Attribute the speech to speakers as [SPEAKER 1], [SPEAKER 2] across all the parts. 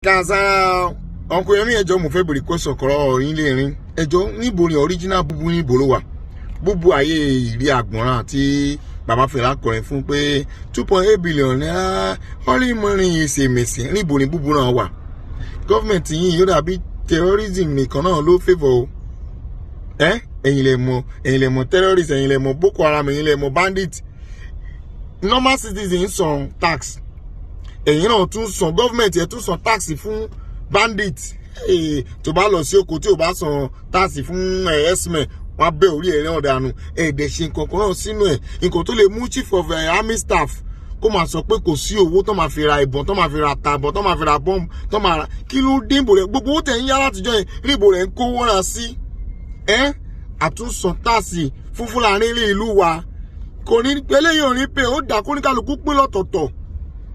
[SPEAKER 1] Kàṣà ọkùnrin mi, ẹjọ́, mo fẹ́ bèrè question kọ́rọ́ yín lè rin ẹjọ́. Níbo ni original Búbú? Níbo ló wà? Búbú ayé ìrí àgbọ̀nràn àti bàbá Fẹlá kọrin fún pé ₦2.8 billion ọ̀rìnmọ́rin ìṣèmẹ̀sì. Níbo ni Búbú náà wà? Government yìí yóò dàbí terrorism nìkan náà ló favour o. Ẹ ẹ̀yin lè mọ̀, ẹ̀yin lè mọ̀ terrorist, ẹ̀yin lè mọ̀ Boko Haram, ẹ̀yin lè mọ̀ bandit. Normal citizen san tax, ẹ̀yin náà tún san, government ẹ̀ tún san tax fún bandit. Tó bá lọ sí oko, tí o bá san tax fún herdsmen, wọ́n á bẹ́ orí ẹ̀ náà dànù. Ẹ̀ẹ́dẹ̀ ṣe nǹkan kan náà sínú ẹ̀, nǹkan tó lè mú chief of army staff kó máa sọ pé kò sí owó tó máa fi ra ìbọn, tó máa fi ra tàbọn, tó máa fi ra bọ́ǹbù, tó máa ra. Kí ló dé? Ìbò rẹ̀, gbogbo owó tẹ̀ ń yá látijọ́ yẹn, ríbo rẹ̀ ń kó wọ́n sí ẹ́ àtúnṣan tax fún Fúlàní ní ìlú wa. Kò ní eléyìí ò ní pé ó dà kó ní kálukú pín lọ́tọ̀ọ̀tọ̀.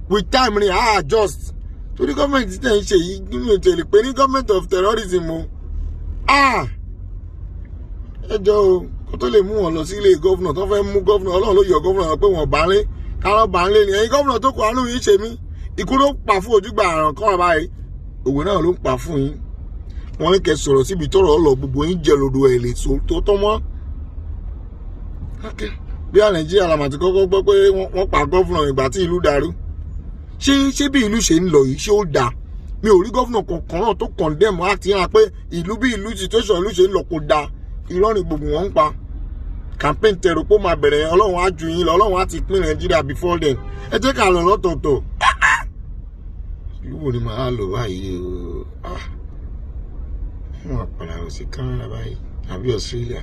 [SPEAKER 1] With time ni a adjust, torí government tẹ̀ ń ṣe yìí nínú ètò ìlè pé ní government of terrorism o. Ah, ẹ jọ o, kó tó lè mú wọn lọ sí ilé governor tó fẹ́ mú governor, Ọlọ́run ló yọ governor pé wọ́n bá ń lé kárọ̀ bá ń lé ni. Ẹ̀yin governor tó kọ, àánú yìí ṣe mí. Ikú ló pa fún ojúgbà àrùn kan báyìí, òwe náà ló ń pa fún yín. Wọ́n ní kẹ́ sọ̀rọ̀ síbi tọ́rọ̀ lọ, gbogbo yín jẹ lòdò ẹ̀ lè tó tọ́ mọ́. Bí i Nàìjíríà la mà ti kọ́kọ́ gbọ́ pé wọ́n pa governor ìgbà tí ìlú dàrú. Ṣé bí ìlú ṣe ń lọ yìí, ṣé ó dáa? Mi ò rí governor kankan náà tó condemn act yẹn pé ìlú, bí ìlú situation ìlú ṣe ń lọ kò dáa. Irọ́ ni gbogbo wọn ń pa. Campaign tẹ̀rù pé ó máa bẹ̀rẹ̀, Ọlọ́run á ju yín lọ, Ọlọ́run á ti pín Nàìjíríà before then. Ẹ jẹ́ ká lọ lọ́tọ̀ọ̀tọ̀. Ìlú wo ni màá lọ báyìí o? Wọ́n padà lọ sí Canada báyìí àbí Australia?